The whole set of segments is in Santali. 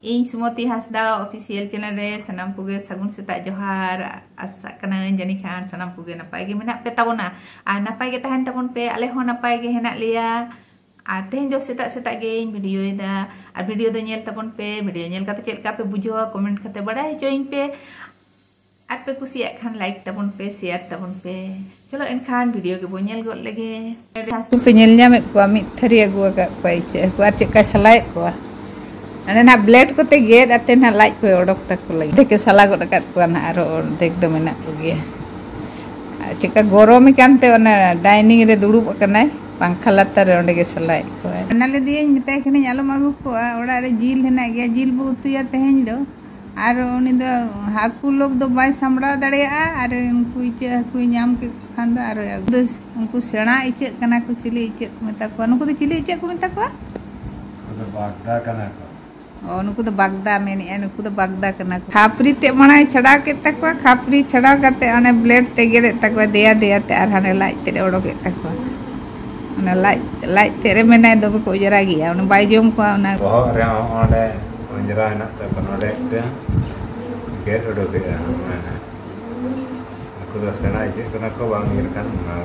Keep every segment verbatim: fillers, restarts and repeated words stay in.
ᱤᱧ ᱥᱩᱢᱚᱛᱤ ᱦᱟᱸᱥᱫᱟ official channel ᱨᱮ ᱥᱟᱱᱟᱢ ᱠᱚᱜᱮ ᱥᱟᱹᱜᱩᱱ ᱥᱮᱛᱟᱜ ᱡᱚᱦᱟᱨ᱾ ᱟᱥᱟᱜ ᱠᱟᱹᱱᱟᱹᱧ ᱡᱟᱹᱱᱤᱡ ᱠᱷᱟᱱ ᱥᱟᱱᱟᱢ ᱠᱚᱜᱮ ᱱᱟᱯᱟᱭ ᱜᱮ ᱢᱮᱱᱟᱜ ᱯᱮ ᱛᱟᱵᱚᱱᱟ ᱟᱨ ᱱᱟᱯᱟᱭ ᱜᱮ ᱛᱟᱦᱮᱱ ᱛᱟᱵᱚᱱ ᱯᱮ᱾ ᱟᱞᱮ ᱦᱚᱸ ᱱᱟᱯᱟᱭ ᱜᱮ ᱦᱮᱱᱟᱜ ᱞᱮᱭᱟ᱾ ᱟᱨ ᱛᱮᱦᱮᱧ ᱫᱚ ᱥᱮᱛᱟᱜ ᱥᱮᱛᱟᱜ ᱜᱮᱧ video ᱭᱮᱫᱟ᱾ ᱟᱨ video ᱫᱚ ᱧᱮᱞ ᱛᱟᱵᱚᱱ ᱯᱮ, video ᱧᱮᱞ ᱠᱟᱛᱮ ᱪᱮᱫ ᱞᱮᱠᱟ ᱯᱮ ᱵᱩᱡᱷᱟᱹᱣᱟ comment ᱠᱟᱛᱮ ᱵᱟᱲᱟᱭ ᱦᱚᱪᱚᱭᱤᱧ ᱯᱮ᱾ ᱟᱨ ᱯᱮ ᱠᱩᱥᱤᱭᱟᱜ ᱠᱷᱟᱱ like ᱛᱟᱵᱚᱱ ᱯᱮ, share ᱛᱟᱵᱚᱱ ᱯᱮ᱾ ᱪᱚᱞᱚ ᱮᱱᱠᱷᱟᱱ video ᱜᱮᱵᱚᱱ ᱧᱮᱞ ᱜᱚᱫ ᱞᱮᱜᱮ᱾ ᱯᱮ ᱧᱮᱞ ᱧᱟᱢᱮᱫ ᱠᱚᱣᱟ, ᱢᱤᱫ ᱛᱷᱟᱹᱨᱤ ᱟᱹᱜᱩ ᱟᱠᱟᱫ ᱠᱚᱣᱟ ᱤᱪᱟᱹᱜ ᱦᱟᱹᱠᱩ ᱟᱨ ᱪᱮᱫᱠᱟᱭ ᱥᱟᱞᱟᱭᱮᱫ ᱠᱚᱣᱟ᱾ ᱚᱸᱰᱮ ᱱᱟᱜ blade ᱠᱚᱛᱮ ᱜᱮᱫ ᱟᱛᱮ ᱱᱟᱜ ᱞᱟᱡ ᱠᱚᱭ ᱚᱰᱚᱠ ᱛᱟᱠᱚ ᱞᱟᱹᱜᱤᱫ᱾ ᱚᱫᱷᱮᱠ ᱮ ᱥᱟᱞᱟ ᱜᱚᱫ ᱟᱠᱟᱫ ᱠᱚᱣᱟ ᱱᱟᱜ, ᱟᱨᱚ ᱚᱫᱷᱮᱠ ᱫᱚ ᱢᱮᱱᱟᱜ ᱠᱚᱜᱮᱭᱟ᱾ ᱟᱨ ᱪᱮᱫᱠᱟ ᱜᱚᱨᱚᱢ ᱟᱠᱟᱱ ᱛᱮ ᱚᱱᱟ dining ᱨᱮ ᱫᱩᱲᱩᱵ ᱟᱠᱟᱱᱟᱭ, ᱯᱟᱝᱠᱷᱟ ᱞᱟᱛᱟᱨ ᱨᱮ ᱚᱸᱰᱮ ᱜᱮ ᱥᱟᱞᱟᱭᱮᱫ ᱠᱚᱣᱟᱭ᱾ ᱚᱱᱟ ᱞᱟᱹᱭ ᱫᱤᱭᱟᱹᱧ ᱢᱮᱛᱟᱭ ᱠᱟᱹᱱᱟᱹᱧ ᱟᱞᱚᱢ ᱟᱹᱜᱩ ᱠᱚᱣᱟ, ᱚᱲᱟᱜ ᱨᱮ ᱡᱤᱞ ᱦᱮᱱᱟᱜ ᱜᱮᱭᱟ, ᱡᱤᱞ ᱵᱚ ᱩᱛᱩᱭᱟ ᱛᱮᱦᱮᱧ ᱫᱚ᱾ ᱟᱨ ᱩᱱᱤ ᱫᱚ ᱦᱟᱹᱠᱩ ᱞᱳᱵᱷ ᱫᱚ ᱵᱟᱭ ᱥᱟᱢᱵᱲᱟᱣ ᱫᱟᱲᱮᱭᱟᱜᱼᱟ, ᱟᱨ ᱩᱱᱠᱩ ᱤᱪᱟᱹᱜ ᱦᱟᱹᱠᱩᱭ ᱧᱟᱢ ᱠᱮᱫ ᱠᱚ ᱠᱷᱟᱱ ᱫᱚ ᱟᱨᱚᱭ ᱟᱹᱜᱩ᱾ ᱩᱱᱠᱩ ᱥᱮᱬᱟ ᱤᱪᱟᱹᱜ ᱠᱟᱱᱟ ᱠᱚ, ᱪᱤᱞᱤ ᱤᱪᱟᱹᱜ ᱠᱚ ᱢᱮᱛᱟ ᱠᱚᱣᱟ? ᱱᱩᱠᱩ ᱫᱚ ᱪᱤᱞᱤ ᱤᱪᱟᱹᱜ ᱠᱚ ᱢᱮᱛᱟ ᱠᱚᱣᱟ? ᱩᱱᱠᱩ ᱫᱚ ᱵᱟᱜᱽᱫᱟ ᱠᱟᱱᱟ ᱠᱚ᱾ ᱚ, ᱱᱩᱠᱩ ᱫᱚ ᱵᱟᱜᱽᱫᱟ ᱢᱮᱱᱮᱜᱼᱟ, ᱱᱩᱠᱩ ᱫᱚ ᱵᱟᱜᱽᱫᱟ ᱠᱟᱱᱟ ᱠᱚ᱾ ᱠᱷᱟᱯᱨᱤ ᱛᱮ ᱢᱟᱲᱟᱝ ᱪᱷᱟᱰᱟᱣ ᱠᱮᱫ ᱛᱟᱠᱚᱣᱟ, ᱠᱷᱟᱯᱨᱤ ᱪᱷᱟᱰᱟᱣ ᱠᱟᱛᱮ ᱚᱱᱮ blade ᱛᱮ ᱜᱮᱫ ᱮᱫ ᱛᱟᱠᱚᱣᱟ, ᱫᱮᱭᱟ ᱫᱮᱭᱟ ᱛᱮ, ᱟᱨ ᱦᱟᱱᱮ ᱞᱟᱡ ᱛᱮᱫ ᱮ ᱚᱰᱚᱠᱮᱫ ᱛᱟᱠᱚᱣᱟ᱾ ᱚᱱᱟ ᱞᱟᱡ, ᱞᱟᱡ ᱛᱮᱫ ᱨᱮ ᱢᱮᱱᱟᱭ ᱫᱚᱢᱮ ᱠᱚ ᱚᱸᱡᱽᱨᱟ ᱜᱮᱭᱟ, ᱚᱱᱟ ᱵᱟᱭ ᱡᱚᱢ ᱠᱚᱣᱟ ᱚᱱᱟ᱾ ᱵᱚᱦᱚᱜ ᱨᱮ ᱦᱚᱸ ᱚᱸᱰᱮ ᱚᱸᱡᱽᱨᱟ ᱦᱮᱱᱟᱜ ᱛᱟᱠᱚᱣᱟ, ᱱᱚᱰᱮ ᱢᱤᱫᱴᱟᱝ ᱜᱮᱫ ᱩᱰᱩᱠᱮᱜᱼᱟ, ᱢᱮᱱᱟ᱾ ᱩᱱᱠᱩ ᱫᱚ ᱥᱮᱬᱟ ᱤᱪᱟᱹᱜ ᱠᱟᱱᱟ ᱠᱚ, ᱵᱟᱝ ᱧᱮᱞ ᱠᱷᱟᱱ ᱚᱱᱟ᱾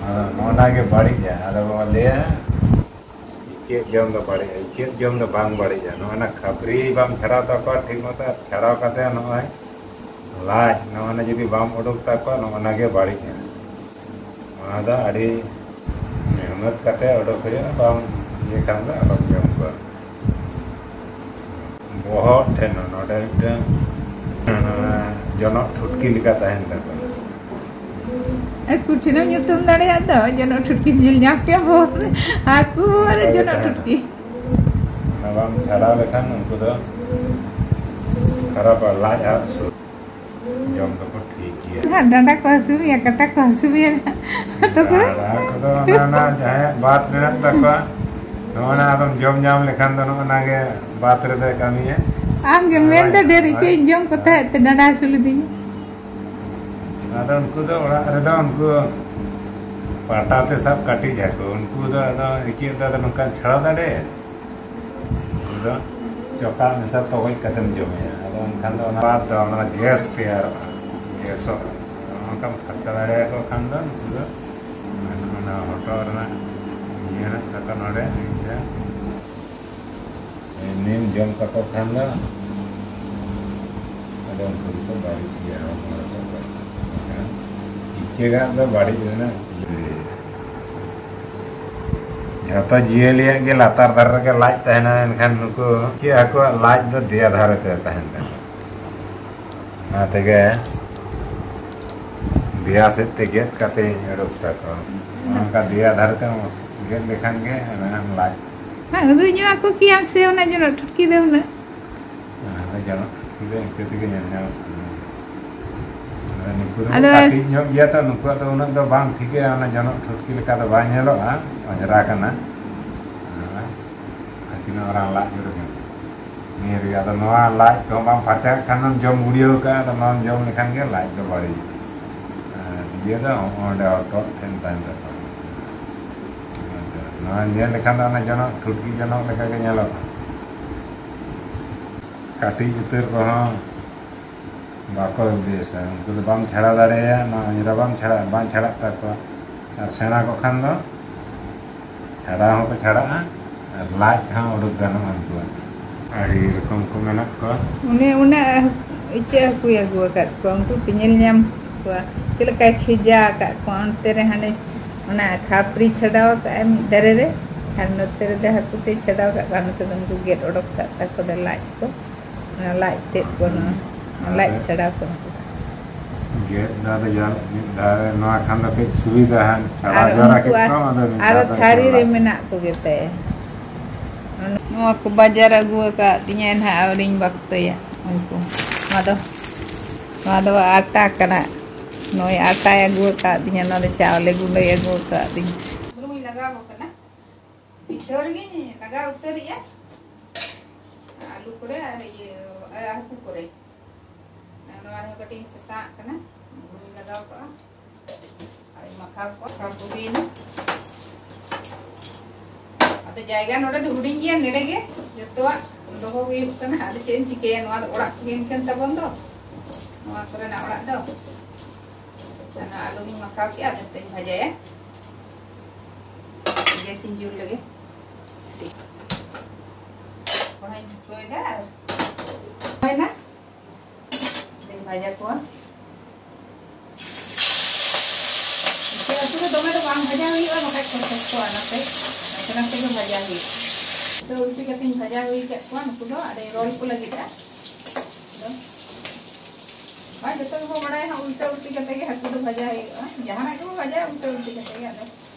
ᱟᱫᱚ ᱱᱚᱜᱼᱱᱟ ᱜᱮ ᱵᱟᱹᱲᱤᱡᱼᱟ᱾ ᱟᱫᱚ ᱵᱚᱱ ᱞᱟᱹᱭᱟ ᱤᱪᱟᱹᱜ ᱡᱚᱢ ᱫᱚ ᱵᱟᱹᱲᱤᱡᱼᱟ, ᱤᱪᱟᱹᱜ ᱡᱚᱢ ᱫᱚ ᱵᱟᱝ ᱵᱟᱹᱲᱤᱡᱼᱟ᱾ ᱱᱚᱜᱼᱱᱟ ᱠᱷᱟᱯᱨᱤ ᱵᱟᱢ ᱪᱷᱟᱲᱟᱣ ᱛᱟᱠᱚᱣᱟ ᱴᱷᱤᱠ ᱢᱚᱛᱚ, ᱪᱷᱟᱲᱟᱣ ᱠᱟᱛᱮ ᱱᱚᱜᱼᱚᱭ ᱞᱟᱡ, ᱱᱚᱜᱼᱱᱟ ᱡᱩᱫᱤ ᱵᱟᱢ ᱩᱰᱩᱠ ᱛᱟᱠᱚᱣᱟ, ᱱᱚᱜᱼᱱᱟ ᱜᱮ ᱵᱟᱹᱲᱤᱡᱼᱟ᱾ ᱱᱚᱣᱟ ᱫᱚ ᱟᱹᱰᱤ ᱢᱮᱦᱱᱚᱛ ᱠᱟᱛᱮ ᱩᱰᱩᱠ ᱦᱩᱭᱩᱜᱼᱟ, ᱵᱟᱢ ᱤᱭᱟᱹ ᱠᱷᱟᱱ ᱫᱚ ᱟᱞᱚᱢ ᱡᱚᱢ ᱠᱚᱣᱟ᱾ ᱵᱚᱦᱚᱜ ᱴᱷᱮᱱ ᱦᱚᱸ ᱱᱚᱰᱮ ᱢᱤᱫᱴᱟᱝ ᱡᱚᱱᱚᱜ ᱴᱷᱩᱴᱠᱤ ᱞᱮᱠᱟ ᱛᱟᱦᱮᱱ ᱛᱟᱠᱚᱣᱟ᱾ ᱦᱟᱹᱠᱩ ᱴᱷᱮᱱᱮᱢ ᱧᱩᱛᱩᱢ ᱫᱟᱲᱮᱭᱟᱜ ᱫᱚ, ᱡᱚᱱᱚᱜ ᱴᱷᱩᱴᱠᱤ ᱧᱮᱞ ᱧᱟᱢ ᱠᱮᱭᱟ ᱵᱚᱦᱚᱜ ᱨᱮ᱾ ᱦᱟᱹᱠᱩ ᱵᱚᱦᱚᱜ ᱨᱮ ᱚᱱᱠᱟ ᱜᱮ ᱡᱚᱱᱚᱜ ᱛᱟᱦᱮᱱᱟ᱾ ᱴᱷᱩᱴᱠᱤ᱾ ᱚᱱᱟ ᱵᱟᱢ ᱪᱷᱟᱰᱟᱣ ᱞᱮᱠᱷᱟᱱ ᱩᱱᱠᱩ ᱫᱚ ᱠᱷᱟᱨᱟᱯᱟ, ᱞᱟᱡ ᱦᱟᱹᱥᱩ᱾ ᱡᱚᱢ ᱫᱚᱠᱚ ᱴᱷᱤᱠ ᱜᱮᱭᱟ᱾ ᱦᱟᱸᱜ ᱰᱟᱸᱰᱟ ᱠᱚ ᱦᱟᱹᱥᱩ ᱢᱮᱭᱟ, ᱠᱟᱴᱟ ᱠᱚ ᱦᱟᱹᱥᱩ ᱢᱮᱭᱟ᱾ ᱛᱚᱠᱷᱚᱱ ᱰᱟᱸᱰᱟ ᱠᱚᱫᱚ ᱚᱱᱟ, ᱚᱱᱟ ᱡᱟᱦᱟᱸᱭᱟᱜ ᱵᱟᱛ ᱢᱮᱱᱟᱜ ᱛᱟᱠᱚᱣᱟ, ᱱᱚᱜᱼᱚ ᱱᱟ ᱟᱫᱚᱢ ᱡᱚᱢ ᱧᱟᱢ ᱞᱮᱠᱷᱟᱱ ᱫᱚ ᱱᱚᱜᱼᱚ ᱱᱟ ᱜᱮ ᱵᱟᱛ ᱨᱮᱫᱚᱭ ᱠᱟᱹᱢᱤᱭᱟ᱾ ᱟᱢ ᱜᱮᱢ ᱢᱮᱱ ᱫᱚ ᱦᱳᱭ, ᱰᱷᱮᱨ ᱦᱳᱭ᱾ ᱤᱪᱟᱹᱜ ᱤᱧ ᱡᱚᱢ ᱠᱚ ᱛᱟᱦᱮᱸᱫ ᱛᱮ ᱰᱟᱸᱰᱟ ᱦᱟᱹᱥᱩ ᱞᱤᱫᱤᱧᱟ᱾ ᱟᱫᱚ ᱩᱱᱠᱩ ᱫᱚ ᱚᱲᱟᱜ ᱨᱮᱫᱚ ᱩᱱᱠᱩ ᱯᱟᱴᱟ ᱛᱮ ᱥᱟᱵ ᱠᱟᱹᱴᱤᱡ ᱦᱟᱹᱠᱩ, ᱩᱱᱠᱩ ᱫᱚ ᱟᱫᱚ ᱤᱪᱟᱹᱜ ᱫᱚ ᱟᱫᱚ ᱱᱚᱝᱠᱟᱢ ᱪᱷᱟᱲᱟᱣ ᱫᱟᱲᱮᱭᱟᱭᱟ? ᱪᱚᱠᱟᱜ ᱢᱮᱥᱟ ᱛᱚᱜᱚᱡ ᱠᱟᱛᱮᱢ ᱡᱚᱢᱮᱭᱟ᱾ ᱟᱫᱚ ᱮᱱᱠᱷᱟᱱ ᱫᱚ ᱚᱱᱟ ᱵᱟᱫᱽ ᱫᱚ ᱚᱱᱟ ᱫᱚ ᱜᱮᱥ ᱛᱮᱭᱟᱨᱚᱜᱼᱟ, ᱜᱮᱥᱚᱜᱼᱟ᱾ ᱚᱱᱠᱟᱢ ᱯᱷᱟᱨᱪᱟ ᱫᱟᱲᱮᱭᱟᱠᱚ ᱠᱷᱟᱱ ᱫᱚ ᱱᱩᱠᱩ ᱫᱚ ᱚᱱᱟ ᱦᱚᱴᱚᱜ ᱨᱮᱱᱟᱜ ᱤᱭᱟᱹ ᱦᱮᱱᱟᱜ ᱛᱟᱠᱚ ᱱᱚᱰᱮ ᱢᱤᱫᱴᱮᱱ᱾ ᱮᱢᱱᱤᱢ ᱡᱚᱢ ᱠᱟᱠᱚ ᱠᱷᱟᱱ ᱫᱚ ᱟᱫᱚ ᱩᱱᱠᱩ ᱫᱚᱠᱚ ᱵᱟᱹᱲᱤᱡ ᱜᱮᱭᱟ, ᱦᱚᱲᱢᱚ ᱨᱮᱠᱚ ᱵᱟᱹᱲᱤᱡ᱾ ᱢᱮᱱᱠᱷᱟᱱ ᱤᱪᱟᱹᱜᱟᱜ ᱫᱚ ᱵᱟᱹᱲᱤᱡ ᱨᱮᱱᱟᱜ ᱤᱭᱟᱹ ᱦᱩᱭᱩᱜᱼᱟ᱾ ᱡᱷᱚᱛᱚ ᱡᱤᱭᱟᱹᱞᱤᱭᱟᱜ ᱜᱮ ᱞᱟᱛᱟᱨ ᱫᱷᱟᱨᱮ ᱨᱮᱜᱮ ᱞᱟᱡ ᱛᱟᱦᱮᱱᱟ, ᱮᱱᱠᱷᱟᱱ ᱱᱩᱠᱩ ᱤᱪᱟᱹᱜ ᱦᱟᱹᱠᱩᱣᱟᱜ ᱞᱟᱡ ᱫᱚ ᱫᱮᱭᱟ ᱫᱷᱟᱨᱮ ᱛᱮ ᱛᱟᱦᱮᱱ ᱛᱟᱠᱚᱣᱟ᱾ ᱚᱱᱟ ᱛᱮᱜᱮ ᱫᱮᱭᱟ ᱥᱮᱫ ᱛᱮ ᱜᱮᱫ ᱠᱟᱛᱮᱧ ᱩᱰᱩᱠ ᱛᱟᱠᱚᱣᱟ᱾ ᱚᱱᱠᱟ ᱫᱮᱭᱟ ᱫᱷᱟᱨᱮ ᱛᱮᱢ ᱜᱮᱫ ᱞᱮᱠᱷᱟᱱ ᱜᱮ ᱚᱱᱟ ᱞᱟᱡ ᱦᱮᱸ, ᱩᱫᱩᱜ ᱧᱚᱜ ᱟᱠᱚ ᱠᱮᱭᱟᱢ ᱥᱮ ᱚᱱᱟ ᱡᱚᱱᱚᱜ ᱴᱷᱩᱴᱠᱤ ᱫᱚ ᱦᱩᱱᱟᱹᱝ᱾ ᱟᱫᱚ ᱡᱚᱱᱚᱜ ᱴᱷᱩᱴᱠᱤ ᱫᱚ ᱤᱱᱠᱟᱹ ᱛᱮᱜᱮ ᱧᱮᱞ ᱧᱟᱢᱚᱜ ᱠᱟᱱᱟ᱾ ᱟᱫᱚ ᱱᱩᱠᱩ ᱫᱚ ᱟᱫᱚ ᱠᱟᱹᱴᱤᱡ ᱧᱚᱜ ᱜᱮᱭᱟ ᱛᱚ, ᱱᱩᱠᱩᱣᱟᱜ ᱫᱚ ᱩᱱᱟᱹᱜ ᱫᱚ ᱵᱟᱝ ᱴᱷᱤᱠᱟᱹᱜᱼᱟ, ᱚᱱᱟ ᱡᱚᱱᱚᱜ ᱴᱷᱩᱴᱠᱤ ᱞᱮᱠᱟ ᱫᱚ ᱵᱟᱝ ᱧᱮᱞᱚᱜᱼᱟ, ᱚᱸᱡᱽᱨᱟ ᱠᱟᱱᱟ᱾ ᱟᱨ ᱛᱤᱱᱟᱹᱜ ᱢᱟᱨᱟᱝ ᱞᱟᱡ ᱩᱰᱩᱠ ᱮᱱ᱾ ᱱᱤᱭᱟᱹ ᱨᱮᱜᱮ ᱟᱫᱚ ᱱᱚᱣᱟ ᱞᱟᱡ ᱠᱚᱦᱚᱸ ᱵᱟᱢ ᱯᱷᱟᱨᱪᱟ ᱠᱟᱜ ᱠᱷᱟᱱ ᱫᱚᱢ ᱡᱚᱢ ᱜᱩᱲᱭᱟᱹᱣ ᱠᱟᱜᱼᱟ, ᱟᱫᱚ ᱱᱚᱣᱟᱢ ᱡᱚᱢ ᱞᱮᱠᱷᱟᱱ ᱜᱮ ᱞᱟᱡ ᱫᱚ ᱵᱟᱹᱲᱤᱡ᱾ ᱟᱨ ᱤᱭᱟᱹ ᱫᱚ ᱚᱸᱰᱮ ᱦᱚᱴᱚᱜ ᱴᱷᱮᱱ ᱛᱟᱦᱮᱱ ᱛᱟᱠᱚᱣᱟ᱾ ᱟᱪᱪᱷᱟ, ᱱᱚᱣᱟ ᱧᱮᱞ ᱞᱮᱠᱷᱟᱱ ᱫᱚ ᱚᱱᱟ ᱡᱚᱱᱚᱜ, ᱴᱷᱩᱴᱠᱤ ᱡᱚᱱᱚᱜ ᱞᱮᱠᱟ ᱜᱮ ᱧᱮᱞᱚᱜᱼᱟ᱾ ᱠᱟᱹᱴᱤᱡ ᱩᱛᱟᱹᱨ ᱠᱚᱦᱚᱸ ᱵᱟᱠᱚ ᱵᱮᱥᱟ, ᱩᱱᱠᱩ ᱫᱚ ᱵᱟᱢ ᱪᱷᱟᱲᱟ ᱫᱟᱲᱮᱭᱟᱭᱟ, ᱱᱚᱣᱟ ᱚᱸᱡᱽᱨᱟ ᱵᱟᱢ ᱪᱷᱟᱲᱟ, ᱵᱟᱝ ᱪᱷᱟᱲᱟᱜ ᱛᱟᱠᱚᱣᱟ᱾ ᱟᱨ ᱥᱮᱬᱟ ᱠᱚ ᱠᱷᱟᱱ ᱫᱚ ᱪᱷᱟᱲᱟ ᱦᱚᱸᱠᱚ ᱪᱷᱟᱲᱟᱜᱼᱟ ᱟᱨ ᱞᱟᱡ ᱦᱚᱸ ᱩᱰᱩᱠ ᱜᱟᱱᱚᱜᱼᱟ ᱩᱱᱠᱩᱣᱟᱜ᱾ ᱟᱹᱰᱤ ᱨᱚᱠᱚᱢ ᱠᱚ ᱢᱮᱱᱟᱜ ᱠᱚᱣᱟ᱾ ᱩᱱᱤ ᱩᱱᱟᱹᱜ ᱤᱪᱟᱹᱜ ᱦᱟᱹᱠᱩᱭ ᱟᱹᱜᱩ ᱟᱠᱟᱫ ᱠᱚᱣᱟ, ᱩᱱᱠᱩ ᱯᱮ ᱧᱮᱞ ᱧᱟᱢ ᱠᱚᱣᱟ ᱪᱮᱫ ᱞᱮᱠᱟᱭ ᱠᱷᱮᱡᱟ ᱟᱠᱟᱫ ᱠᱚᱣᱟ᱾ ᱚᱱᱛᱮ ᱨᱮ ᱦᱟᱱᱮ ᱚᱱᱟ ᱠᱷᱟᱯᱨᱤ ᱪᱷᱟᱰᱟᱣ ᱟᱠᱟᱫ ᱟᱭ ᱢᱤᱫ ᱫᱷᱟᱨᱮ ᱨᱮ, ᱟᱨ ᱱᱚᱛᱮ ᱨᱮᱫᱚ ᱦᱟᱹᱠᱩ ᱛᱮᱭ ᱪᱷᱟᱰᱟᱣ ᱟᱠᱟᱫ ᱠᱚᱣᱟ, ᱱᱚᱛᱮ ᱫᱚ ᱩᱱᱠᱩ ᱜᱮᱫ ᱚᱰᱚᱠ ᱟᱠᱟᱫ ᱛᱟᱠᱚ ᱫᱚ ᱞᱟᱡ ᱠᱚ, ᱚᱱᱟ ᱞᱟᱡ ᱛᱮᱫ ᱠᱚ, ᱱᱚᱣᱟ ᱞᱟᱡ ᱪᱷᱟᱰᱟᱣ ᱠᱚ᱾ ᱜᱮᱫ ᱫᱚ ᱟᱫᱚ ᱡᱟᱦᱟᱸ ᱢᱤᱫ ᱫᱷᱟᱣ ᱨᱮ ᱱᱚᱣᱟ ᱠᱷᱟᱱ ᱫᱚ ᱠᱟᱹᱡ ᱥᱩᱵᱤᱫᱷᱟ ᱦᱟᱸᱜ, ᱪᱷᱟᱲᱟᱣ ᱟᱨ ᱡᱟᱣᱨᱟ ᱩᱱᱠᱩ ᱠᱮᱫ ᱟᱨ-, ᱠᱚᱣᱟᱢ, ᱟᱫᱚ ᱢᱤᱫ ᱟᱨᱚ ᱫᱷᱟᱣ ᱫᱚ ᱛᱷᱟᱹᱨᱤ ᱪᱷᱟᱲᱟᱣ ᱨᱮ ᱞᱟᱡ᱾ ᱢᱮᱱᱟᱜ ᱠᱚᱜᱮ ᱛᱟᱭᱟ᱾ ᱱᱚᱣᱟ ᱠᱚ ᱵᱟᱡᱟᱨ ᱟᱹᱜᱩ ᱟᱠᱟᱫ ᱛᱤᱧᱟᱹ ᱱᱟᱦᱟᱜ, ᱟᱹᱣᱨᱤᱧ ᱵᱟᱠᱛᱚᱭᱟ᱾ ᱩᱱᱠᱩ, ᱱᱚᱣᱟ ᱫᱚ, ᱱᱚᱣᱟ ᱫᱚ ᱟᱴᱟ ᱠᱟᱱᱟ᱾ ᱱᱩᱭ ᱟᱴᱟᱭ ᱟᱹᱜᱩ ᱟᱠᱟᱫ ᱛᱤᱧᱟᱹ, ᱱᱚᱣᱟ ᱫᱚ ᱪᱟᱣᱞᱮ ᱜᱩᱸᱰᱟᱹᱭ ᱟᱹᱜᱩ ᱟᱠᱟᱫ ᱛᱤᱧᱟᱹ᱾ ᱵᱩᱞᱩᱝ ᱤᱧ ᱞᱟᱜᱟᱣ ᱟᱠᱚ ᱠᱟᱱᱟ, ᱢᱤᱫ ᱫᱷᱟᱣ ᱨᱮᱜᱮᱧ ᱞᱟᱜᱟᱣ ᱩᱛᱟᱹᱨᱮᱜᱼᱟ᱾ ᱟᱹᱞᱩ ᱠᱚᱨᱮ ᱟᱨ ᱤᱭᱟᱹ, ᱦᱟᱹᱠᱩ ᱠᱚᱨᱮ᱾ ᱱᱚᱣᱟ ᱨᱮᱦᱚᱸ ᱠᱟᱹᱴᱤᱡ ᱤᱧ ᱥᱟᱥᱟᱝ ᱟᱜ ᱠᱟᱱᱟ, ᱵᱩᱞᱩᱝ ᱤᱧ ᱞᱟᱜᱟᱣ ᱠᱟᱜᱼᱟ᱾ ᱟᱨ ᱢᱟᱠᱷᱟᱣ ᱠᱚ, ᱢᱟᱠᱷᱟᱣ ᱠᱚ ᱦᱩᱭᱮᱱᱟ᱾ ᱟᱫᱚ ᱡᱟᱭᱜᱟ ᱱᱚᱰᱮ ᱫᱚ ᱦᱩᱰᱤᱧ ᱜᱮᱭᱟ, ᱱᱚᱰᱮ ᱜᱮ ᱡᱚᱛᱚ ᱡᱚᱛᱚᱣᱟᱜ ᱫᱚᱦᱚ ᱦᱩᱭᱩᱜ ᱠᱟᱱᱟ᱾ ᱟᱫᱚ ᱪᱮᱫ ᱮᱢ ᱪᱤᱠᱟᱹᱭᱟ, ᱱᱚᱣᱟ ᱫᱚ ᱚᱲᱟᱜ ᱠᱚᱜᱮ ᱮᱱᱠᱷᱟᱱ ᱛᱟᱵᱚᱱ ᱫᱚ, ᱱᱚᱣᱟ ᱠᱚᱨᱮᱱᱟᱜ ᱚᱲᱟᱜ ᱫᱚ᱾ ᱚᱱᱟ ᱟᱹᱞᱩ ᱦᱚᱸᱧ ᱢᱟᱠᱷᱟᱣ ᱠᱮᱜᱼᱟ, ᱟᱫᱚ ᱱᱤᱛᱚᱜ ᱤᱧ ᱵᱷᱟᱡᱟᱭᱟ᱾ ᱜᱮᱥ ᱤᱧ ᱡᱩᱞ ᱞᱮᱜᱮ᱾ ᱠᱚᱲᱦᱟᱧ ᱴᱷᱩᱴᱟᱹᱣᱮᱫᱟ ᱟᱨ ᱦᱩᱭᱱᱟ᱾ ᱟᱫᱚᱧ ᱵᱷᱟᱡᱟ ᱠᱚᱣᱟ᱾ ᱤᱪᱟᱹᱜ ᱦᱟᱹᱠᱩ ᱫᱚ ᱫᱚᱢᱮ ᱫᱚ ᱵᱟᱝ ᱵᱷᱟᱡᱟ ᱦᱩᱭᱩᱜᱼᱟ, ᱵᱟᱠᱷᱟᱡ ᱠᱚ ᱥᱚᱠᱛᱚᱜᱼᱟ, ᱚᱱᱟᱛᱮ ᱱᱟᱥᱮ ᱱᱟᱥᱮ ᱜᱮ ᱵᱷᱟᱡᱟ ᱦᱩᱭᱩᱜᱼᱟ᱾ ᱛᱚ ᱩᱞᱴᱤ ᱠᱟᱛᱮᱧ ᱵᱷᱟᱡᱟ ᱦᱩᱭ ᱠᱮᱫ ᱠᱚᱣᱟ ᱱᱩᱠᱩ ᱫᱚ, ᱟᱫᱚᱧ ᱨᱳᱞ ᱠᱚ ᱞᱟᱹᱜᱤᱫᱼᱟ᱾ ᱟᱫᱚ ᱟᱨ ᱡᱚᱛᱚ ᱜᱮᱵᱚ ᱵᱟᱲᱟᱭᱟ ᱦᱟᱸᱜ, ᱩᱞᱴᱟᱹ ᱩᱞᱴᱤ ᱠᱟᱛᱮ ᱜᱮ ᱦᱟᱹᱠᱩ ᱫᱚ ᱵᱷᱟᱡᱟ ᱦᱩᱭᱩᱜᱼᱟ᱾ ᱡᱟᱦᱟᱱᱟᱜ ᱜᱮᱵᱚ ᱵᱷᱟᱡᱟᱭᱟ, ᱩᱞᱴᱟᱹ ᱩᱞᱴᱤ ᱠᱟᱛᱮ ᱜᱮ᱾ ᱟᱫᱚ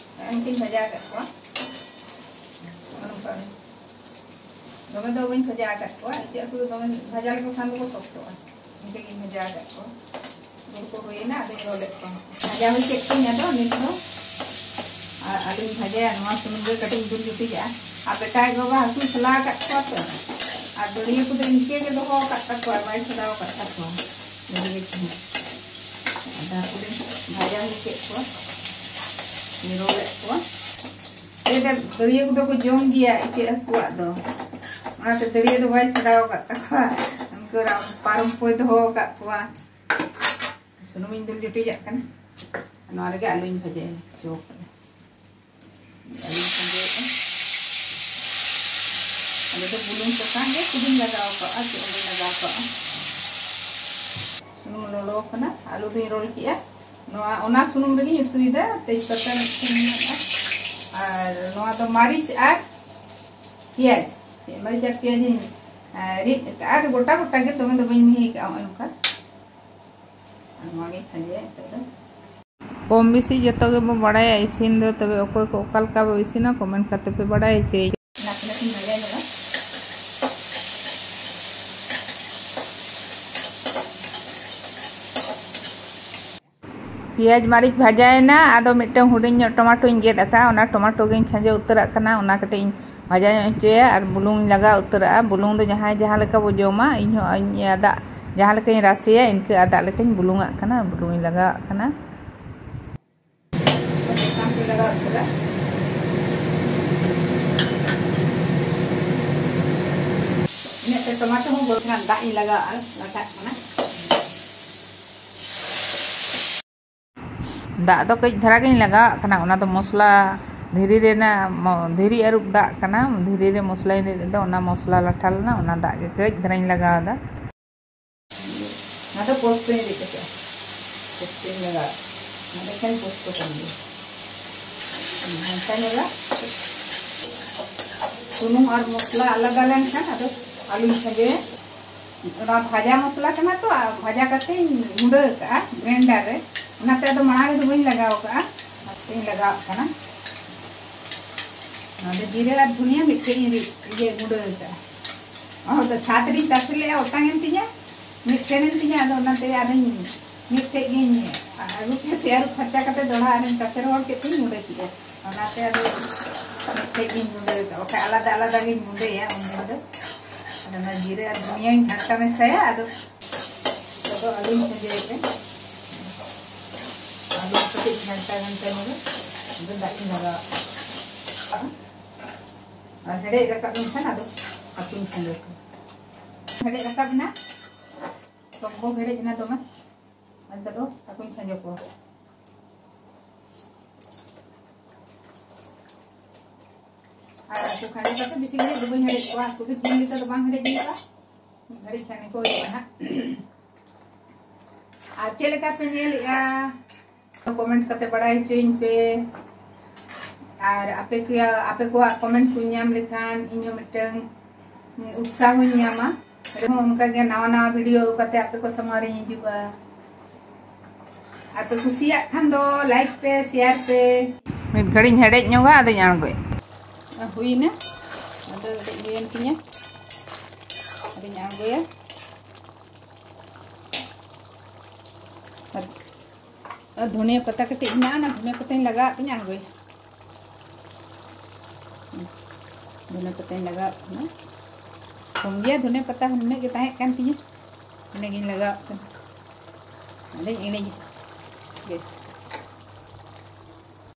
ᱩᱱᱠᱩᱧ ᱵᱷᱟᱡᱟ ᱟᱠᱟᱫ ᱠᱚᱣᱟ᱾ ᱱᱚᱜᱼᱚ ᱱᱚᱝᱠᱟ᱾ ᱫᱚᱢᱮ ᱫᱚ ᱵᱟᱹᱧ ᱵᱷᱟᱡᱟ ᱟᱠᱟᱫ ᱠᱚᱣᱟ, ᱤᱪᱟᱹᱜ ᱦᱟᱹᱠᱩ ᱫᱚ ᱫᱚᱢᱮ ᱵᱷᱟᱡᱟ ᱞᱮᱠᱚ ᱠᱷᱟᱱ ᱫᱚᱠᱚ ᱥᱚᱠᱛᱚᱜᱼᱟ᱾ ᱤᱱᱠᱟᱹ ᱜᱤᱧ ᱵᱷᱟᱡᱟ ᱟᱠᱟᱫ ᱠᱚᱣᱟ᱾ ᱜᱩᱲ ᱠᱚ ᱦᱩᱭᱮᱱᱟ, ᱟᱫᱚᱧ ᱨᱳᱞᱮᱫ ᱠᱚᱣᱟ᱾ ᱵᱷᱟᱡᱟ ᱦᱩᱭ ᱠᱮᱫ ᱠᱚᱣᱟᱧ ᱟᱫᱚ ᱱᱤᱛ ᱫᱚ᱾ ᱟᱨ ᱟᱹᱞᱩᱧ ᱵᱷᱟᱡᱟᱭᱟ, ᱱᱚᱣᱟ ᱥᱩᱱᱩᱢ ᱨᱮ ᱠᱟᱹᱴᱤᱡ ᱤᱧ ᱫᱩᱞ ᱡᱩᱴᱤᱡᱟᱜᱼᱟ᱾ ᱟᱨ ᱵᱮᱴᱟ ᱟᱡ ᱵᱟᱵᱟ ᱦᱟᱹᱠᱩᱧ ᱥᱟᱞᱟ ᱟᱠᱟᱫ ᱠᱚᱣᱟ ᱛᱚ, ᱟᱨ ᱫᱟᱹᱲᱤᱭᱟᱹ ᱠᱚᱫᱚ ᱤᱱᱠᱟᱹ ᱜᱮ ᱫᱚᱦᱚ ᱟᱠᱟᱫ ᱛᱟᱠᱚᱣᱟ, ᱵᱟᱭ ᱪᱷᱟᱰᱟᱣ ᱟᱠᱟᱫ ᱛᱟᱠᱚᱣᱟ᱾ ᱫᱟᱹᱲᱤᱭᱟᱹ ᱠᱚᱦᱚᱸ᱾ ᱟᱫᱚ ᱦᱟᱹᱠᱩ ᱫᱚᱧ ᱵᱷᱟᱡᱟ ᱦᱩᱭ ᱠᱮᱫ ᱠᱚᱣᱟ, ᱨᱳᱞᱮᱫ ᱠᱚᱣᱟ᱾ ᱞᱟᱹᱭᱫᱟ ᱫᱟᱹᱲᱤᱭᱟᱹ ᱠᱚᱫᱚ ᱠᱚ ᱡᱚᱢ ᱜᱮᱭᱟ ᱤᱪᱟᱹᱜ ᱦᱟᱹᱠᱩᱣᱟᱜ ᱫᱚ, ᱚᱱᱟᱛᱮ ᱫᱟᱹᱲᱤᱭᱟᱹ ᱫᱚ ᱵᱟᱭ ᱪᱷᱟᱰᱟᱣ ᱟᱠᱟᱫ ᱛᱟᱠᱚᱣᱟ᱾ ᱩᱱᱠᱩ ᱨᱟ-, ᱯᱟᱨᱚᱢ ᱠᱚᱭ ᱫᱚᱦᱚ ᱟᱠᱟᱫ ᱠᱚᱣᱟ᱾ ᱥᱩᱱᱩᱢᱤᱧ ᱫᱩᱞ ᱡᱩᱴᱤᱡᱟᱜ ᱠᱟᱱᱟ᱾ ᱱᱚᱣᱟ ᱨᱮᱜᱮ ᱟᱹᱞᱩᱧ ᱵᱷᱟᱡᱟᱭᱟ, ᱪᱚᱯ ᱨᱮ᱾ ᱟᱹᱞᱩᱧ ᱠᱷᱟᱸᱡᱚᱭᱮᱫᱼᱟ᱾ ᱟᱞᱮ ᱫᱚ ᱵᱩᱞᱩᱝ ᱥᱟᱥᱟᱝ ᱜᱮ ᱥᱩᱫᱩᱧ ᱞᱟᱜᱟᱣ ᱠᱟᱜᱼᱟ, ᱪᱮᱫ ᱦᱚᱸ ᱵᱟᱹᱧ ᱞᱟᱜᱟᱣ ᱠᱟᱜᱼᱟ᱾ ᱥᱩᱱᱩᱢ ᱞᱚᱞᱚ ᱟᱠᱟᱱᱟ, ᱟᱹᱞᱩ ᱫᱩᱧ ᱨᱳᱞ ᱠᱮᱜᱼᱟ᱾ ᱱᱚᱣᱟ, ᱚᱱᱟ ᱥᱩᱱᱩᱢ ᱨᱮᱜᱮᱧ ᱩᱛᱩᱭᱮᱫᱟ᱾ ᱛᱮᱡᱽ ᱯᱟᱛᱟ ᱢᱤᱫᱴᱮᱱ ᱢᱮᱱᱟᱜᱼᱟ, ᱟᱨ ᱱᱚᱣᱟ ᱫᱚ ᱢᱟᱹᱨᱤᱪ ᱟᱨ ᱯᱮᱸᱭᱟᱡᱽ, ᱢᱟᱹᱨᱤᱪ ᱟᱨ ᱯᱮᱸᱭᱟᱡᱽ ᱤᱧ, ᱮ, ᱨᱤᱫ ᱟᱠᱟᱫᱼᱟ, ᱟᱨ ᱜᱚᱴᱟ ᱜᱚᱴᱟ ᱜᱮ, ᱫᱚᱢᱮ ᱫᱚ ᱵᱟᱹᱧ ᱢᱤᱦᱤ ᱟᱠᱟᱫᱼᱟ, ᱱᱚᱜᱼᱚᱭ ᱱᱚᱝᱠᱟ᱾ ᱟᱨ ᱱᱚᱣᱟ ᱜᱮᱧ ᱠᱷᱟᱸᱡᱚᱭᱟ ᱱᱤᱛᱚᱜ ᱫᱚ᱾ ᱠᱚᱢ ᱵᱮᱥᱤ ᱡᱚᱛᱚ ᱜᱮᱵᱚ ᱵᱟᱲᱟᱭᱟ ᱤᱥᱤᱱ ᱫᱚ, ᱛᱚᱵᱮ ᱚᱠᱚᱭ ᱠᱚ ᱚᱠᱟ ᱞᱮᱠᱟ ᱵᱚ ᱤᱥᱤᱱᱟ, ᱠᱚᱢᱮᱱᱴ ᱠᱟᱛᱮ ᱯᱮ ᱵᱟᱲᱟᱭ ᱦᱚᱪᱚᱭ᱾ ᱱᱟᱥᱮ ᱱᱟᱥᱮᱧ ᱵᱷᱟᱡᱟᱭ ᱧᱚᱜᱟ᱾ ᱯᱮᱸᱭᱟᱡᱽ ᱢᱟᱹᱨᱤᱪ ᱵᱷᱟᱡᱟᱭᱮᱱᱟ, ᱟᱫᱚ ᱢᱤᱫᱴᱟᱝ ᱦᱩᱰᱤᱧ ᱧᱚᱜ ᱴᱚᱢᱟᱴᱳᱧ ᱜᱮᱫ ᱟᱠᱟᱫᱼᱟ, ᱚᱱᱟ ᱴᱚᱢᱟᱴᱳ ᱜᱤᱧ ᱠᱷᱟᱸᱡᱚ ᱩᱛᱟᱹᱨᱟᱜ ᱠᱟᱱᱟ, ᱚᱱᱟ ᱠᱟᱹᱴᱤᱡ ᱤᱧ ᱵᱷᱟᱡᱟ ᱧᱚᱜ ᱦᱚᱪᱚᱭᱟ᱾ ᱟᱨ ᱵᱩᱞᱩᱝ ᱤᱧ ᱞᱟᱜᱟᱣ ᱩᱛᱟᱹᱨᱟᱜᱼᱟ᱾ ᱵᱩᱞᱩᱝ ᱫᱚ ᱡᱟᱦᱟᱸᱭ ᱡᱟᱦᱟᱸ ᱞᱮᱠᱟ ᱵᱚ ᱡᱚᱢᱟ, ᱤᱧ ᱦᱚᱸ ᱤᱧ ᱟᱫᱟᱜ ᱡᱟᱦᱟᱸ ᱞᱮᱠᱟᱧ ᱨᱟᱥᱮᱭᱟ, ᱤᱱᱠᱟᱹ ᱟᱫᱟᱜ ᱞᱮᱠᱟᱧ ᱵᱩᱞᱩᱝᱟᱜ ᱠᱟᱱᱟ, ᱵᱩᱞᱩᱝ ᱤᱧ ᱞᱟᱜᱟᱣᱟᱜ ᱠᱟᱱᱟ᱾ ᱥᱟᱥᱟᱝ ᱠᱚᱧ ᱞᱟᱜᱟᱣ ᱩᱛᱟᱹᱨᱟ᱾ ᱴᱚᱢᱟᱴᱳ ᱦᱚᱸ ᱜᱚᱞ ᱠᱟᱱᱟ, ᱫᱟᱜ ᱤᱧ ᱞᱟᱜᱟᱣᱟᱜᱼᱟ, ᱞᱟᱴᱷᱟᱜ ᱠᱟᱱᱟ᱾ ᱫᱟᱜ ᱫᱚ ᱠᱟᱹᱡ ᱫᱷᱟᱨᱟ ᱜᱤᱧ ᱞᱟᱜᱟᱣᱟᱜ ᱠᱟᱱᱟ, ᱚᱱᱟ ᱫᱚ ᱢᱚᱥᱞᱟ ᱫᱷᱤᱨᱤ ᱨᱮᱱᱟᱜ ᱢᱚ-, ᱫᱷᱤᱨᱤ ᱟᱹᱨᱩᱵ ᱫᱟᱜ ᱠᱟᱱᱟ, ᱫᱷᱤᱨᱤ ᱨᱮ ᱢᱚᱥᱞᱟᱧ ᱨᱤᱫ ᱮᱫᱟ, ᱚᱱᱟ ᱢᱚᱥᱞᱟ ᱞᱟᱴᱷᱟ ᱞᱮᱱᱟ, ᱚᱱᱟ ᱫᱟᱜ ᱜᱮ ᱠᱟᱹᱡ ᱫᱷᱟᱨᱟᱧ ᱞᱟᱜᱟᱣ ᱮᱫᱟ᱾ ᱚᱱᱟ ᱫᱚ ᱯᱳᱥᱛᱚᱧ ᱨᱤᱫ ᱟᱠᱟᱫᱼᱟ, ᱯᱳᱥᱛᱚᱧ ᱞᱟᱜᱟᱣ, ᱚᱱᱟ ᱫᱚ ᱮᱠᱮᱱ ᱯᱳᱥᱛᱚ ᱠᱟᱱ ᱜᱮᱭᱟ᱾ ᱜᱷᱟᱱᱴᱟ ᱧᱚᱜᱟ, ᱥᱩᱱᱩᱢ ᱟᱨ ᱢᱚᱥᱞᱟ ᱟᱞᱟᱫᱟ ᱞᱮᱱᱠᱷᱟᱱ ᱟᱫᱚ ᱟᱹᱞᱩᱧ ᱠᱷᱟᱸᱡᱚᱭᱟ᱾ ᱚᱱᱟ ᱵᱷᱟᱡᱟ ᱢᱚᱥᱞᱟ ᱠᱟᱱᱟ ᱛᱚ, ᱟᱨ ᱵᱷᱟᱡᱟ ᱠᱟᱛᱮᱧ ᱜᱩᱸᱰᱟᱹ ᱟᱠᱟᱫᱼᱟ ᱜᱨᱟᱭᱤᱱᱰᱟᱨ ᱨᱮ, ᱚᱱᱟᱛᱮ ᱟᱫᱚ ᱢᱟᱲᱟᱝ ᱨᱮᱫᱚ ᱵᱟᱹᱧ ᱞᱟᱜᱟᱣ ᱟᱠᱟᱫᱼᱟ, ᱟᱥᱛᱮᱧ ᱞᱟᱜᱟᱣᱟᱜ ᱠᱟᱱᱟ᱾ ᱚᱱᱟ ᱫᱚ ᱡᱤᱨᱟᱹ ᱟᱨ ᱫᱷᱩᱱᱤᱭᱟᱹ ᱢᱤᱫᱴᱷᱮᱡ ᱤᱧ ᱨᱤᱫ, ᱤᱭᱟᱹ ᱜᱩᱸᱰᱟᱹ ᱟᱠᱟᱫᱼᱟ᱾ ᱚᱱᱟ ᱫᱚ ᱪᱷᱟᱫᱽ ᱨᱤᱧ ᱛᱟᱥᱮ ᱞᱮᱫᱼᱟ, ᱚᱴᱟᱝ ᱮᱱ ᱛᱤᱧᱟ, ᱢᱤᱫᱴᱷᱮᱱ ᱮᱱ ᱛᱤᱧᱟ, ᱟᱫᱚ ᱚᱱᱟᱛᱮ ᱟᱨᱦᱚᱸᱧ ᱢᱤᱫᱴᱷᱮᱡ ᱜᱤᱧ ᱟᱹᱜᱩ ᱠᱮᱫ ᱛᱮ, ᱟᱹᱨᱩᱵ ᱯᱷᱟᱨᱪᱟ ᱠᱟᱛᱮ ᱫᱚᱦᱲᱟ ᱟᱨᱦᱚᱸᱧ ᱛᱟᱥᱮ ᱨᱚᱦᱚᱲ ᱠᱮᱫ ᱛᱤᱧ ᱜᱩᱸᱰᱟᱹ ᱠᱮᱫᱼᱟ᱾ ᱚᱱᱟᱛᱮ ᱟᱫᱚ ᱢᱤᱫᱴᱷᱮᱡ ᱜᱤᱧ ᱜᱩᱸᱰᱟᱹ ᱟᱠᱟᱫᱼᱟ, ᱵᱟᱠᱷᱟᱡ ᱟᱞᱟᱫᱟ ᱟᱞᱟᱫᱟ ᱜᱤᱧ ᱜᱩᱸᱰᱟᱹᱭᱟ ᱩᱱᱫᱤᱱ ᱫᱚ᱾ ᱟᱫᱚ ᱚᱱᱟ ᱡᱤᱨᱟᱹ ᱟᱨ ᱫᱷᱩᱱᱤᱭᱟᱹᱧ ᱜᱷᱟᱱᱴᱟ ᱢᱮᱥᱟᱭᱟ᱾ ᱟᱫᱚ ᱱᱤᱛᱚᱜ ᱫᱚ ᱟᱹᱞᱩᱧ ᱠᱷᱟᱸᱡᱚᱭᱮᱫ ᱛᱮ, ᱟᱹᱞᱩ ᱠᱟᱹᱴᱤᱡ ᱜᱷᱟᱱᱴᱟ ᱜᱷᱟᱱᱴᱟ ᱧᱚᱜᱟ, ᱟᱫᱚ ᱫᱟᱜ ᱤᱧ ᱞᱟᱜᱟᱣᱟᱜ ᱠᱟᱱᱟ᱾ ᱟᱨ ᱦᱮᱰᱮᱡ ᱨᱟᱠᱟᱵ ᱞᱮᱱᱠᱷᱟᱱ ᱟᱫᱚ ᱦᱟᱹᱠᱩᱧ ᱠᱷᱟᱸᱡᱚ ᱠᱚᱣᱟ᱾ ᱦᱮᱰᱮᱡ ᱨᱟᱠᱟᱵ ᱮᱱᱟ, ᱴᱚᱠ ᱵᱚᱠ ᱦᱮᱰᱮᱡ ᱮᱱᱟ ᱫᱚᱢᱮ᱾ ᱱᱤᱛᱚᱜ ᱫᱚ ᱦᱟᱹᱠᱩᱧ ᱠᱷᱟᱸᱡᱚ ᱠᱚᱣᱟ᱾ ᱟᱨ ᱦᱟᱹᱠᱩ ᱠᱷᱟᱸᱡᱚ ᱠᱟᱛᱮ ᱵᱮᱥᱤ ᱜᱷᱟᱹᱲᱤᱡ ᱫᱚ ᱵᱟᱹᱧ ᱦᱮᱰᱮᱡ ᱠᱚᱣᱟ, ᱦᱟᱹᱠᱩ ᱫᱚ ᱡᱤᱞ ᱞᱮᱠᱟ ᱫᱚ ᱵᱟᱝ ᱦᱮᱰᱮᱡ ᱦᱩᱭᱩᱜᱼᱟ, ᱢᱤᱫ ᱜᱷᱟᱹᱲᱤᱡ ᱠᱷᱟᱱ ᱜᱮᱠᱚ ᱦᱩᱭᱩᱜᱼᱟ ᱱᱟᱦᱟᱜ᱾ ᱟᱨ ᱪᱮᱫ ᱞᱮᱠᱟ ᱯᱮ ᱧᱮᱞᱮᱜᱼᱟ? ᱠᱚᱢᱮᱱᱴ ᱠᱟᱛᱮ ᱵᱟᱲᱟᱭ ᱦᱚᱪᱚᱧ ᱯᱮ᱾ ᱟᱨ ᱟᱯᱮ ᱠᱚᱣᱟᱜ, ᱟᱯᱮ ᱠᱚᱣᱟᱜ ᱠᱚᱢᱮᱱᱴ ᱠᱚᱧ ᱧᱟᱢ ᱞᱮᱠᱷᱟᱱ ᱤᱧ ᱦᱚᱸ ᱢᱤᱫᱴᱟᱝ ᱩᱛᱥᱟᱦᱚᱧ ᱧᱟᱢᱟ᱾ ᱟᱨᱦᱚᱸ ᱚᱱᱠᱟ ᱜᱮ ᱱᱟᱣᱟ ᱱᱟᱣᱟ ᱵᱷᱤᱰᱤᱭᱳ ᱟᱹᱜᱩ ᱠᱟᱛᱮ ᱟᱯᱮ ᱠᱚ ᱥᱟᱢᱟᱝ ᱨᱤᱧ ᱦᱤᱡᱩᱜᱼᱟ᱾ ᱟᱨ ᱯᱮ ᱠᱩᱥᱤᱭᱟᱜ ᱠᱷᱟᱱ ᱫᱚ ᱞᱟᱭᱤᱠ ᱯᱮ, ᱥᱮᱭᱟᱨ ᱯᱮ᱾ ᱢᱤᱫ ᱜᱷᱟᱹᱲᱤᱡ ᱤᱧ ᱦᱮᱰᱮᱡ ᱧᱚᱜᱟ, ᱟᱫᱚᱧ ᱟᱬᱜᱚᱭᱟ᱾ ᱦᱩᱭᱱᱟ, ᱟᱫᱚ ᱦᱮᱰᱮᱡ ᱦᱩᱭᱮᱱ ᱛᱤᱧᱟ, ᱟᱫᱚᱧ ᱟᱬᱜᱚᱭᱟ᱾ ᱟᱨ ᱟᱨ ᱫᱷᱚᱱᱤᱭᱟᱹ ᱯᱟᱛᱟ ᱠᱟᱹᱴᱤᱡ ᱢᱮᱱᱟᱜᱼᱟ, ᱚᱱᱟ ᱫᱷᱚᱱᱤᱭᱟᱹ ᱯᱟᱛᱟᱧ ᱞᱟᱜᱟᱣᱟᱜ ᱛᱤᱧ ᱟᱬᱜᱚᱭᱟ᱾ ᱫᱷᱚᱱᱤᱭᱟᱹ ᱯᱟᱛᱟᱧ ᱞᱟᱜᱟᱣᱟᱜ ᱠᱟᱱᱟ᱾ ᱠᱚᱢ ᱜᱮᱭᱟ ᱫᱷᱚᱱᱤᱭᱟᱹ ᱯᱟᱛᱟ ᱦᱚᱸ, ᱱᱤᱱᱟᱹᱜ ᱜᱮ ᱛᱟᱦᱮᱸ ᱠᱟᱱ ᱛᱤᱧᱟᱹ, ᱤᱱᱟᱹᱜᱤᱧ ᱞᱟᱜᱟᱣᱟᱜ ᱠᱟᱱᱟ᱾ ᱟᱫᱚᱧ ᱤᱬᱤᱡᱟ᱾ ᱵᱮᱥ,